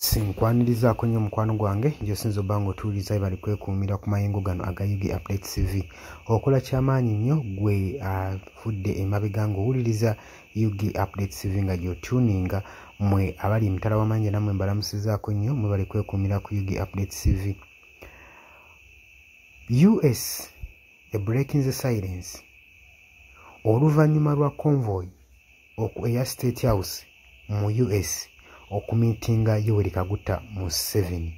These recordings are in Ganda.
Sinkwanirizaako nnyo mukwano gwange gy'osinza obba ng'otuwuliriza, bali kwekuumira ku mayengo gano aga UG Updates TV. Okola kyamaanyi nnyo gwe avudde emabega ng'owuliriza UG Updates TV nga gy'otuninga. Mmwe abali emitala w'amayinja nammwe mbalamusizaako nnyo, mwe bali kwekuumira ku UG Updates TV. US breaking the silence oluvannyuma lwa convoy eya State House mu US okumiitinga Yoweri Kaguta Museveni.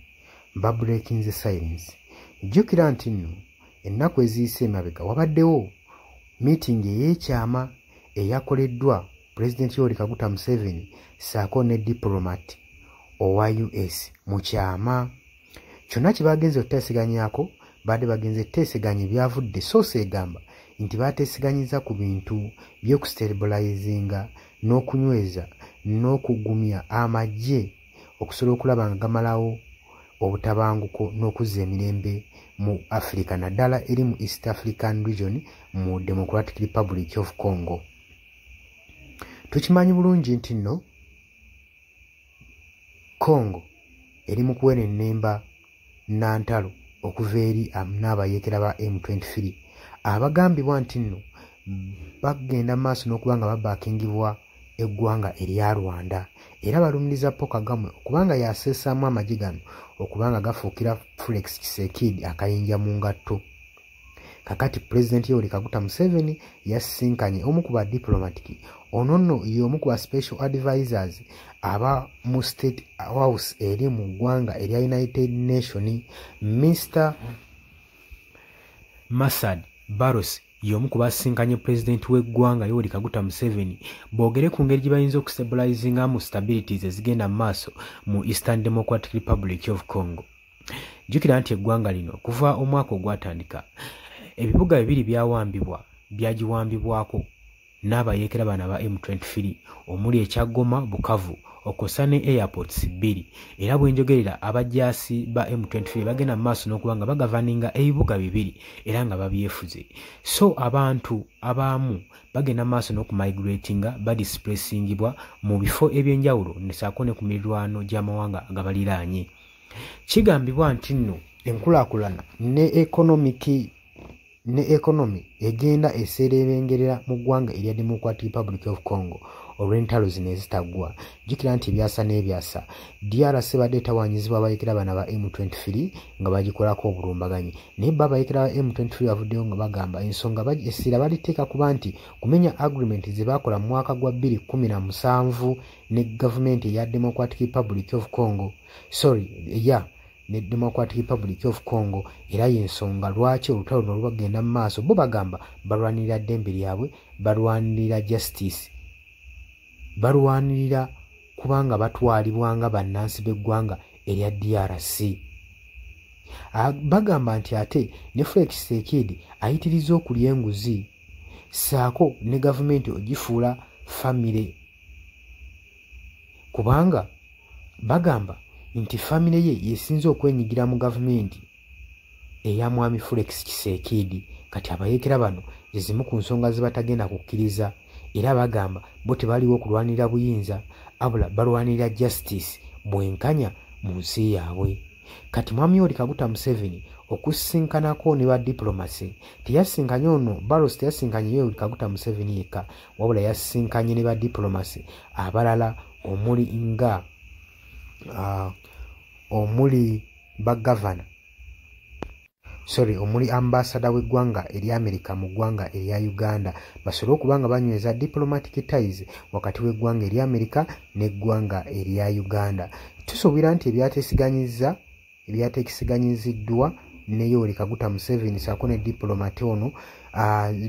Ba breaking the silence. Jjukira nti nno ennaku eziyise emabega wabaddewo meeting ey'ekyama eyakoleddwa Pulezidenti Yoweri Kaguta Museveni ssaako ne diplomat owa US mu kyama. Kyonna kye bagenze okuteeseganyaako, baadde bagenze teeseganya ebyavudde source egamba nti baateeseganyiza ku bintu by'okustabilizinga n'okunyweza n'okugumya amagye okusobola okulaba nga gamalawo obutabanguko n'okuzza emirembe mu Africa, naddala eri mu East African Region mu Democratic Republic of Congo. Tukimanyi bulungi nti nno Congo eri mu kuwerennemba nantalo okuva eri n'abayeekera ba M23 abagambibwa nti nno bagenda maaso n'okuba nga babaakingibwa eggwanga erya Rwanda, era balumiriza Paul Kagame okubanga yaseesaamu amagye gano okubanga gafuukira Felix Tshisekedi akayinja mu ngatto. Kakati Pulezidenti Yoweri Kaguta Museveni yasisinkanye omu ku ba diplomatic ono nno y'omu ku ba special advisors aba mu State House eri mu ggwanga erya United Nation, Mr Massad Boulos, y'omu ku basisinkanye pulezidenti w'eggwanga Yoweri Kaguta Museveni boogere ku ngeri gye bayinza okustabilizingamu stabilities ezigenda mu maaso mu Eastern Democratic Republic of Congo. Jjukira nti eggwanga lino kuva omwaka ogwatandika ebibuga bibiri byawambibwa, byagiwambibwako n'abayeekera bano aba M23, omuli ekya Goma, Bukavu, okwossa ne airports bbiri. Era bwenjogerera abajaasi ba M23 bagenda mu maaso n'okuba nga bagavaninga ebibuga bibiri era nga babyefuze. So abantu abaamu bagenda mu maaso n'okumigratinga, badisplacingibwa mu bifo ebyenjawulo nesaako ne ku mirirwano gy'amawanga agabaliraanye. Kigambibwa nti nno enkulaakulana ne economic ne economy egenda eseerebengerera mu ggwanga erya Democratic Republic of Congo olw'entalo zino ezitaggwa. Jjukira nti ebyasa n'ebyasa DRC badde etawaanyizibwa abayeekera bano aba M23 nga bagikolako obulumbaganyi, naye bo abayeekera ba M23 bavuddeyo nga bagamba ensonga essira baliteeka kuba nti kumenya agreement ze baakola mu mwaka gwa 2017 ne gavumenti eya Democratic Republic of Congo, sorry, ya ne Democratic Republic of Congo. Era y'ensonga lwaki olutalo luno lubagenda mu maaso. Bo bagamba balwanirira ddembe lyabwe, balwanirira justice, balwanirira kubanga batwalibwa nga bannansi b'eggwanga erya DRC. Bagamba nti ate ne Felix Tshisekedi ayitiriza okulya enguzi ssaako ne gavumenti ogifuula famire, kubanga bagamba nti famire ye yesinze okwenyigira mu gavumenti eya mwami Felix Tshisekedi. Kati abayeekera bano ze zimu ku nsonga ze batagenda kukkiriza, era bagamba bo tebaliwo okulwanirira buyinza, abula balwanirira justice, bwenkanya mu nsi yaabwe. Kati mwami Yoweri Kaguta Museveni okusisinkanako ne ba diplomacy, teyasinkanye ono Boulos, teyasinkanye Yoweri Kaguta Museveni yekka, wabula yasinkanye ne ba diplomacy abalala omuli nga omuli bagavana, sorry, omuli ambassador w'eggwanga erya America mu ggwanga erya Uganda, basobole okuba nga banyweza diplomatic ties wakati w'eggwanga erya America n'eggwanga erya Uganda. Tusuubira nti ebyateesiganyiziddwa ne Yoweri Kaguta Museveni ssaako ne diplomat ono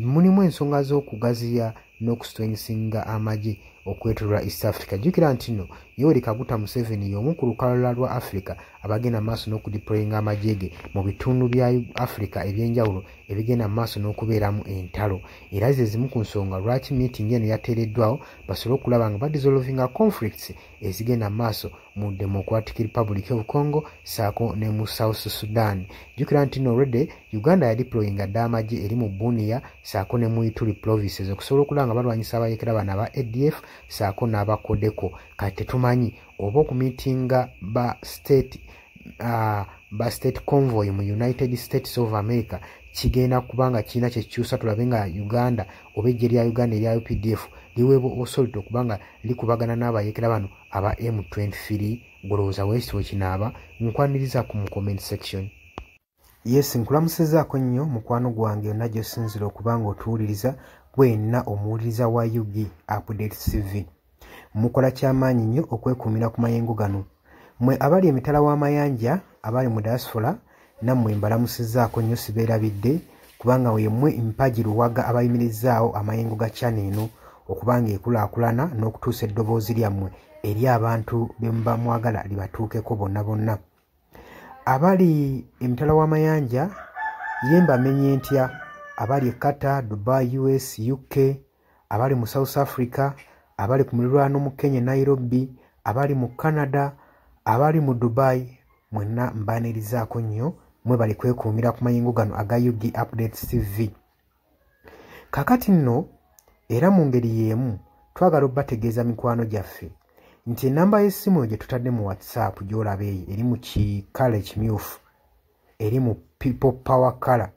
mulimu ensonga z'okugaziya n'okustrengtheninga amagye okwetooloola East Africa. Jjukira nti nno Yoweri Kaguta Museveni y'omu ku lukalala lwa Africa abagenda maaso n'okudeployinga amagye ge mu bitundu bya Africa ebyenjawulo ebigenda maaso n'okubeeramu entalo. Era ze zimu ku nsonga lwaki meeting eno yateereddwawo, basobole okulaba nga badissolvinga conflicts ezigenda maaso mu Democratic Republic of Congo ssaako ne mu South Sudan. Jjukira nti nno already Uganda yadeployinga dda amagye eri mu Bunia ssaako ne mu Ituri provinces okusobola okulaba okulaba nga balwanyisa abayeekera bano aba ADF saako n'aba CODECO. Kati tetumanyi oba okumiitinga ba state convoy mu United States of America kigenda kubanga kirina kyekikyusa, tulabe nga Uganda oba eggye lya Uganda erya UPDF liweebwa authority okubanga likubagana n'abayeekera bano aba M23. Golowooza weekiti wekinaaba? Nkwaniriza ku mu comment section. Yes, nkulamusizaako nnyo mukwano gwange yonna gy'osinzira okuba nga otuwuliriza, gwenna omuwuliriza wa UG Update TV. Mukola kyamaanyi nnyo okwekuumira ku mayengo gano. Mmwe abali emitala w'amayanja, abali mu diaspora, nammwe mbalamusizaako nnyo, sibeerabidde, kubanga yemmwe mpagi luwaga abayimirizaawo amayengo ga channel eno okuba nga ekulaakulana n'okutuusa eddoboozi lyammwe eri abantu be muba mwagala libatuukeko bonna bonna. Abali emitala w'amayanja ye mbamenye ntya, abali e Qatar, Dubai, US, UK, abali mu South Africa, abali ku muliraano mu Kenya Nairobi, abali mu Canada, abali mu Dubai, mwenna mbaanirizaako nnyo, mwe bali kwekuumira ku mayengo gano aga UG Updates TV. Kaakati nno era mu ngeri y'emu twagala obbategeeza mikwano gyaffe nti ennamba y'essimu gye tutadde mu WhatsApp gy'olaba eyo eri mu kikala ekimyufu, eri mu people power color.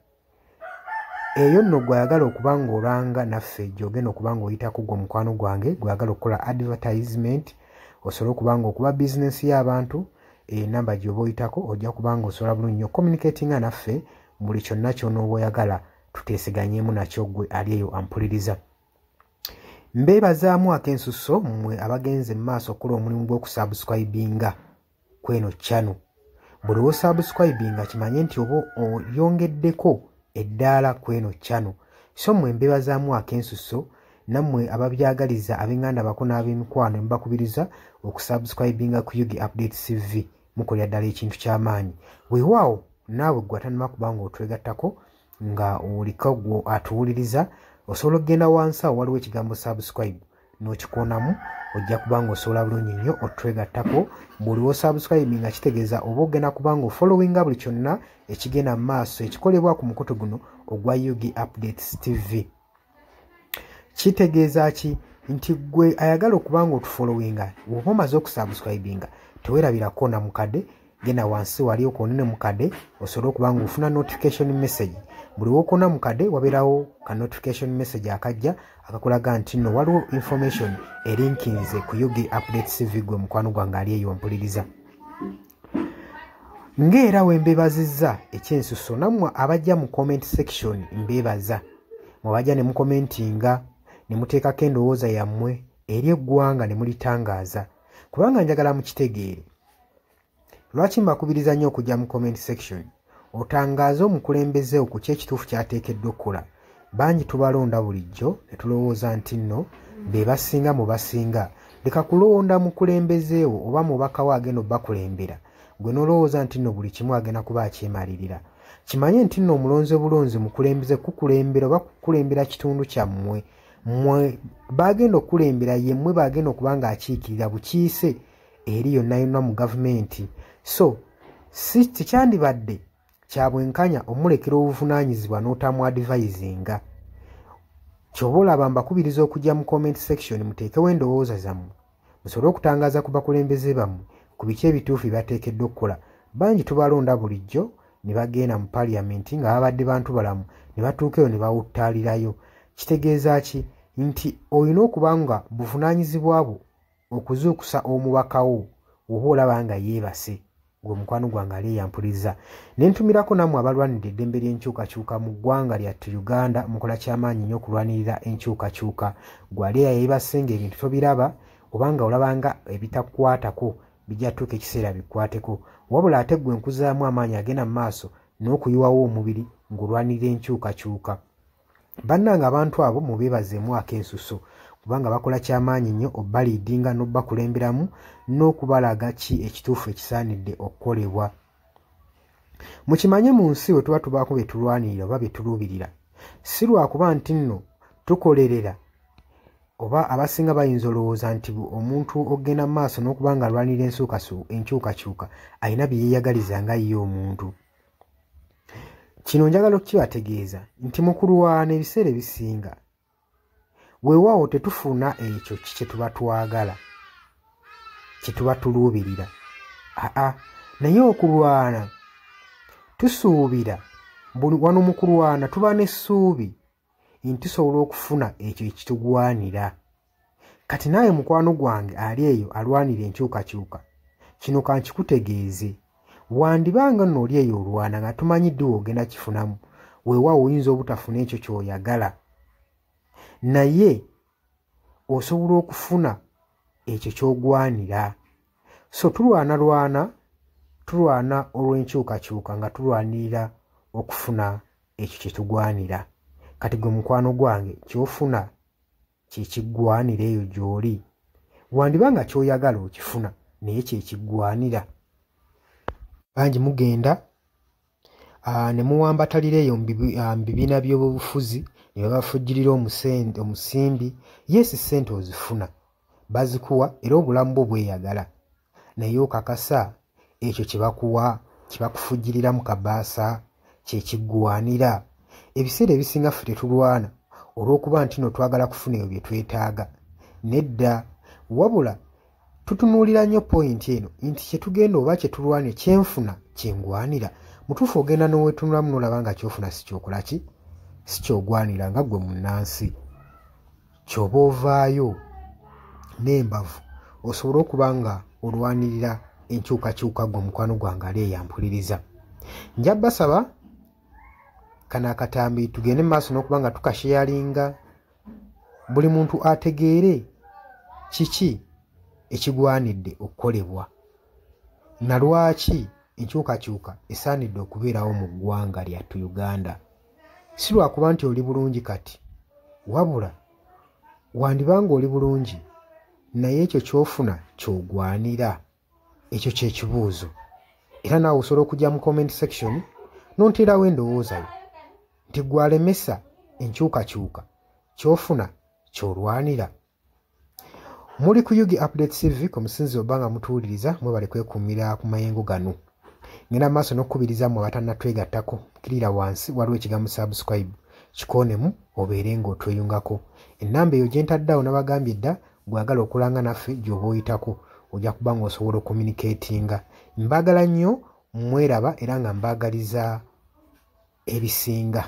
Eyo nno gw'ayagala okuba ng'olanga naffe gy'ogenda okuba ng'oyitako gwe mukwano gwange gw'ayagala okukola advertisement, osobola okuba ng'okuba bizinensi y'abantu, enamba gy'oba oyitako ojja kuba ng'osobola bulungi nnyo communicatinga naffe buli kyonna ky'onooba oyagala tuteeseganyeemu nakyo gwe ali eyo ampuliriza. Mbeebazaamu ak'ensusso mmwe abagenze mu maaso okukola omulimu gw'okusubscribinga kweno channel. Buli w'osubscribinga kimanye nti oba oyongeddeko eddaala kweno channel. So mmwe mbeebazaamu ak'ensusso, nammwe ababyagaliza ab'enganda bako n'ab'emikwano mbakubiriza okusubscribinga ku UG Updates TV, mukolera ddala ekintu ky'amaanyi. Weewaawo naawe gwe atannaba kuba ng'otwegattako nga oliko gwe atuwuliriza, osobola okugenda wansi awo waliwo ekigambo subscribe n'okikoonamu, ojja kuba ng'osobola bulungi nnyo otwegattako. Buli w'osubscribinga kitegeeza oba ogenda kuba ng'ofollowinga buli kyonna ekigenda mu maaso ekikolebwa ku mukutu guno ogwa UG Updates TV. Kitegeeza ki? Nti gwe ayagala okuba ng'otufollowinga bw'oba omaze okusubscribinga teweerabira kukoona mukadde, genda wansi wali okoonene mukadde osobole okuba ng'ofuna notification message. Buli w'okoona mukadde wabeerawo ka notification message akajja akakulaga nti nno waliwo information erinkinze ku UG Updates TV gwe mukwano gwange ali eyo mpuliriza. Ng'era we mbeebazizza ekyensusso, nammwe abajja mu comment section mbeebaza. Mwabajja ne mukomentinga ne muteekako endowooza yammwe eri eggwanga ne mulitangaaza, kubanga njagala mukitegeere. Lwaki mbakubiriza nnyo okujja mu comment section otangaaze omukulembeze ku ki ekituufu ky'ateekeddwa okukola? Bangi tubalonda bulijjo ne tulowooza nti nno be basinga mu basinga. Leka kulonda mukulembeze wo oba mubaka wo agenda obbakulembera, gwe n'olowooza nti nno buli kimu agenda kuba akyemalirira. Kimanye nti nno omulonze bulonzi mukulembeze kukulembera oba kukulembera kitundu kyammwe. Mmwe bagenda okukulembera, ye mmwe bagenda okuba ng'akiikirira bukiise eri yonna yonna mu gavumenti. So si tekyandibadde kya bwenkanya omulekera obuvunaanyizibwa n'otamu-advisinga. Ky'oba olaba mbakubiriza okujja mu comment section muteekewo endowooza zammwe musobole okutangaaza ku bakulembeze bammwe ku biki ebituufu bye bateekeddwa okukola. Bangi tubalonda bulijjo ne bagenda mu parliament nga babadde bantu balamu ne batuuka eyo ne bawuttaalirayo. Kitegeeza ki? Nti olina okuba nga buvunaanyizibwa bwo okuzuukusa omubaka wo oba olaba nga yeebase, gwe mukwano gwange ali eyampuliriza. Ne ntumirako nammwe abalwanirira eddembe ly'enkyukakyuka mu ggwanga lyattu Uganda, mukola kyamaanyi nnyo okulwanirira enkyukakyuka. Gwe ali eyeebase ng'ebintu tobiraba oba nga olaba nga ebitakukwatako bijja tuuka ekiseera bikwateko. Wabula ate gwe nkuzaamu amaanyi agenda mu maaso n'okuyiwawo omubiri ng'olwanirira enkyukakyuka. Bannange abantu abo mubeebazeemu ak'ensusso, kubanga bakola kyamaanyi nnyo obbaliidinga n'obbakulemberamu n'okubalaga ki ekituufu ekisaanidde okukolebwa. Mukimanye mu nsi we tuba tubaako bye tulwanirira oba bye tuluubirira, si lwakuba nti nno tukolerera oba abasinga bayinza olowooza nti omuntu ogenda mu maaso n'okuba nga alwanirira enkyukakyuka alina bye yeeyagaliza nga ye omuntu. Kino njagala okukibategeeza nti mu kulwana ebiseera ebisinga Weewaawo tetufuna ekyo kye tuba twagala, kye tuba tuluubirira, aa, naye okulwana tusuubira buli wano mu kulwana tuba n'essuubi nti tusobola okufuna ekyo ekitugwanira. Kati naawe mukwano gwange ali eyo alwanira enkyukakyuka, kino kankikutegeeze, wandibanga nno oli eyo olwana nga tumanyi ddi w'ogenda kifunamu. Weewaawo oyinza obutafuna ekyo ky'oyagala, naye osobola okufuna ekyo ky'ogwanira. So tulwanalwana, tulwana olw'enkyukakyuka nga tulwanirira okufuna ekyo kye tugwanira. Kati gwe mukwano gwange, ky'ofuna kye kiggwanira eyo gy'oli. Wandiba nga ky'oyagala okifuna, naye kye kiggwanira. Bangi mugenda ne muwambatalira eyo mu bibiina by'obufuzi ne babafujjirira omusimbi. Yes, ssente ozifuna, bazikuwa, era obulamu bwo bweyagala, naye okakasa ekyo kye bakuwa, kye bakufujjirira mu kabaasa, kye kiggwanira? Ebiseera ebisinga ffe tetulwana olw'okuba nti no twagala kufuna ebyo bye twetaaga, nedda, wabula tutunuulira nnyo point eno nti kye tugenda oba kye tulwana, kyenfuna kyengwanira. Mutuufu ogenda n'oweetunulamu n'olaba nga ky'ofuna si kyokola ki, si kyogwanira nga ggwe munnansi. Ky'oba ovaayo n'embavu osobole okuba nga olwanirira enkyukakyuka. Ggwe mukwano gwange ali eyampuliriza, nja basaba kano akatambi tugende mu maaso n'okuba nga tukasharinga, buli muntu ategeere kiki ekigwanidde okukolebwa na lwaki enkyukakyuka esaanidde okubeerawo mu ggwanga lyattu Uganda. Si lwakuba nti oli bulungi kati, wabula wandibanga oli bulungi, naye ekyo ky'ofuna ky'ogwanira? Ekyo kyekibuuzo. Era naawe osobola okujja mu comment section n'onteerawo endowooza yo nti gwalemesa enkyukakyuka, ky'ofuna ky'olwanira? Muli ku Yugi Update TV ku musinzi oba nga mutuwuliriza, mwebale kwekuumira ku mayengo gano. Ngenda maaso n'okukubiriza mmwe abatannatwegattako, kirira wansi waliwo ekigambo "subscribe", kikoonemu obeere ng'otweyungako. Ennamba eyo gye ntaddeawo nabagambye dda, gwagala okulanga naffe gy'oba oyitako ojja kuba ng'osobola okucommunicatinga. Mbaagala nnyo, mweraba, era nga mbaagaliza ebisinga.